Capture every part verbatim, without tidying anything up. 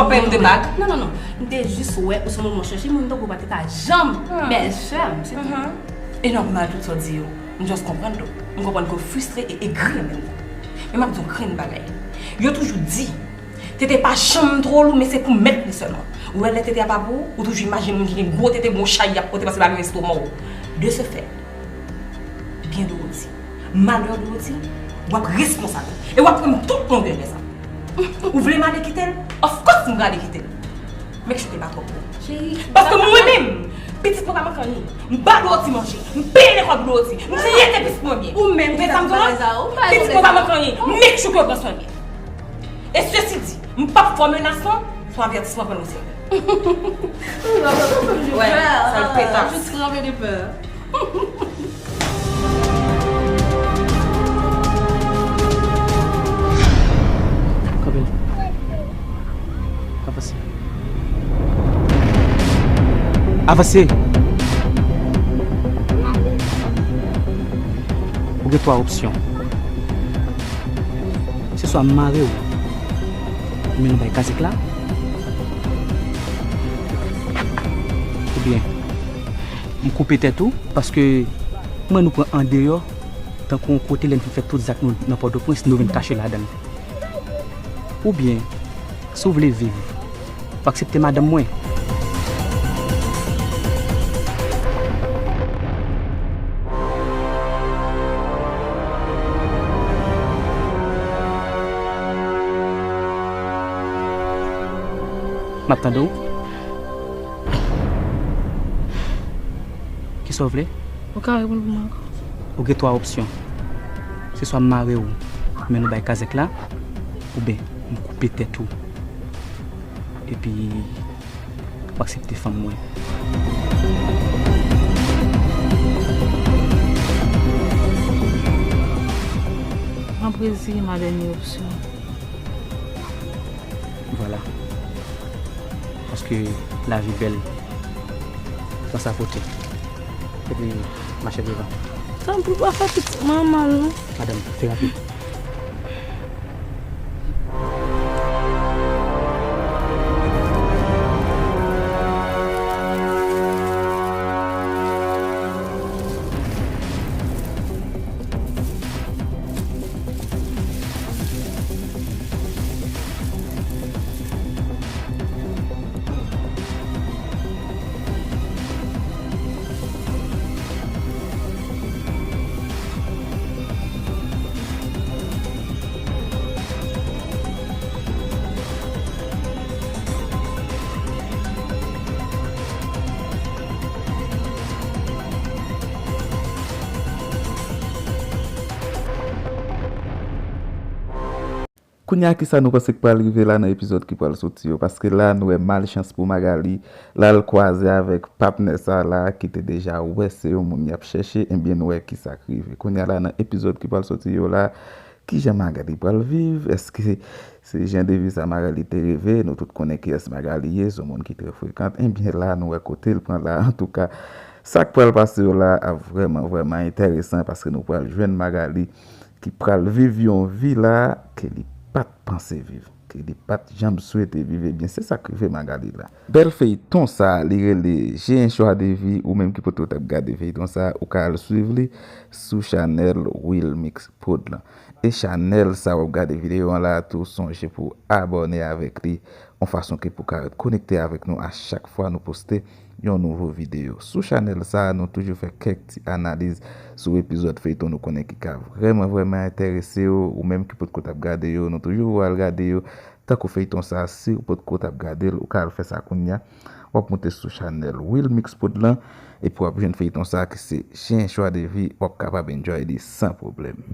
Fè m de bag. Non, non, non. M te jis wè ou se yon moun mwen chèche, moun tankou w pa te ka janm bèlsè m, se tou. E nòmal tout sa w di yo. M just konprann tou. M konprann ke w fristre e egri an menm tan. Men m ap di w grenn bagay. Yo toujou di, tete pa janm twò lou, men se pou mèt li sèlman. Ou wè lè tete a pa pou ou, ou toujou imajine moun ki gen gwo tete, bon chay y ap pote paske l pa gen estoma w. De ce fait, byen Dorothy, malè Dorothy, w ap responsab. E w ap pran m tout longè lè sa. Ou vle m ale kite l? Of course m prale kite l. Make sure ke l pa twò gwo. Cheri, paske mwen menm, pitit mwen pa manke anyen. M ba Dorothy manje. M peye lekòl pou Dorothy. M trete pitit mwen byen. Ou menm ki fè sa m di w lan? Pitit mwen pa manke anyen. Make sure ke w pran swen l byen. E ceci dit, m p ap fè w menas non, se yon avètisman, pran l o serye. Ou pa konn sa m di. Ouais, sal petass. Je tremble de peur. Kanpe. Avanse. Avanse. Ou gen twa opsyon. Se swa m mare w, men nou bay kazèk la, oubyen m koupe tèt ou, paske m wè nou pran andeyò, tankou yon kote lè n fin fè tout zak nou nan Pòtoprens, nou vin kache ladan l. Oubyen, si w vle viv, w aksepte madanm mwen. M ap tande w. Kisa w vle? Ou ka reponn pou mwen ankò. Ou gen twa opsyon. Se swa m mare w, men nou bay kazèk la, oubyen m koupe tèt ou, epi w aksepte fanm mwen. M ap retire ma dènye opsyon. Vwala. Paske lavi bèl. Pran sa pote. Epi mache devan. Tanpri pa fè pitit mwen mal non. Madanm, fè rapid. Kounye a, kisa nou panse k pral rive la nan epizòd ki pral soti yo? Paske la, nou wè malchans pou Magalie, la l kwaze avèk patnè sa la ki te deja wè se yon moun y ap chèche, ebyen nou wè kisa k rive. Kounye a la, nan epizòd ki pral soti yo la, kijan Magalie pral viv? Èske se jan de vi sa Magalie te reve? Nou tout konnen kiyès Magalie ye, se yon moun ki trè frekan. Ebyen la, nou wè kote l pran la. Antouka, sa k pral pase yo la ap vrèman, vrèman enteresan paske nou pral jwenn Magalie ki pral viv yon vi la ke li pa t panse viv, ke li pa t janm swete viv. Ebyen, se sa k rive Magalie la. Bèl feyton sa, li rele J'ai un choix de vie, ou menm ki potko t ap gade feyton sa, ou ka al swiv li sou chanèl Wilmix Prod lan. E chanèl sa w ap gade videyo an la tou, sonje pou w abòne avèk li, yon fason ke pou w ka ret konekte avèk nou a chak fwa nou poste yon nouvo videyo. Sou chanèl sa a, nou toujou fè kèk ti analiz sou epizòd feyton nou konnen ki ka vrèman, vrèman enterese w, ou menm ki potko t ap gade yo, nou toujou voye al gade yo. Tankou feyton sa a, si w potko t ap gade l, ou ka al fè sa kounye a. W ap moute sou chanèl Wilmix Prod lan, epi w ap jwenn feyton sa a ki se J'ai un choix de vie, w ap kapab enjoy li san pwoblèm.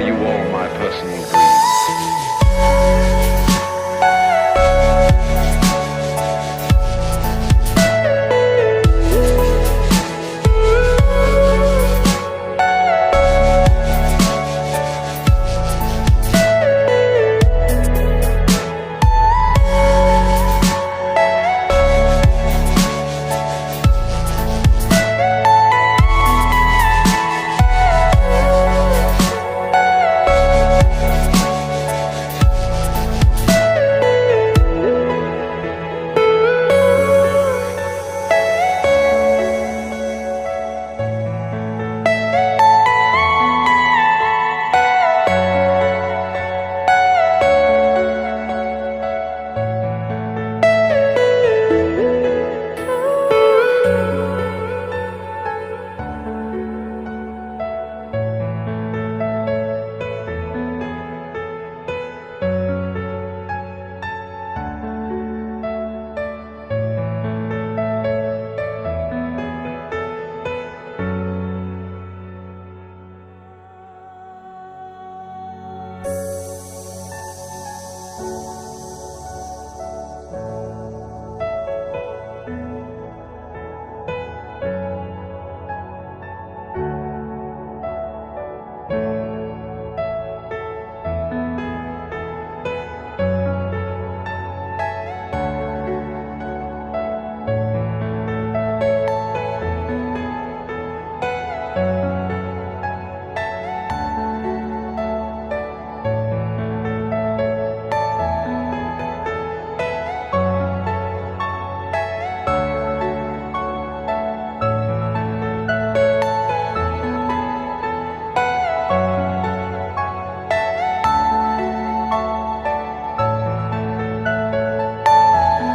You are my personal dream.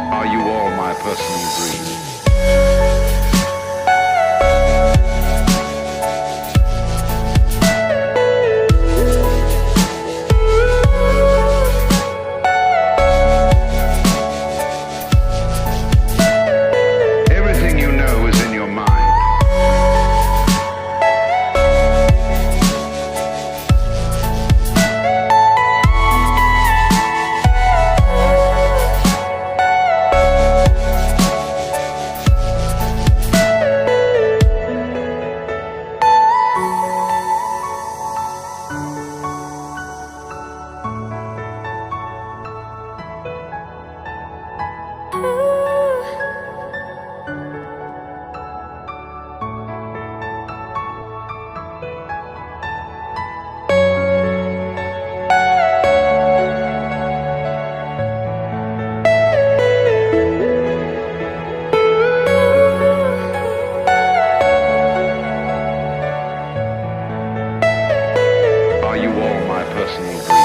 Are you all my personal dream? Everything you know is in your mind. Are you all my personal dream?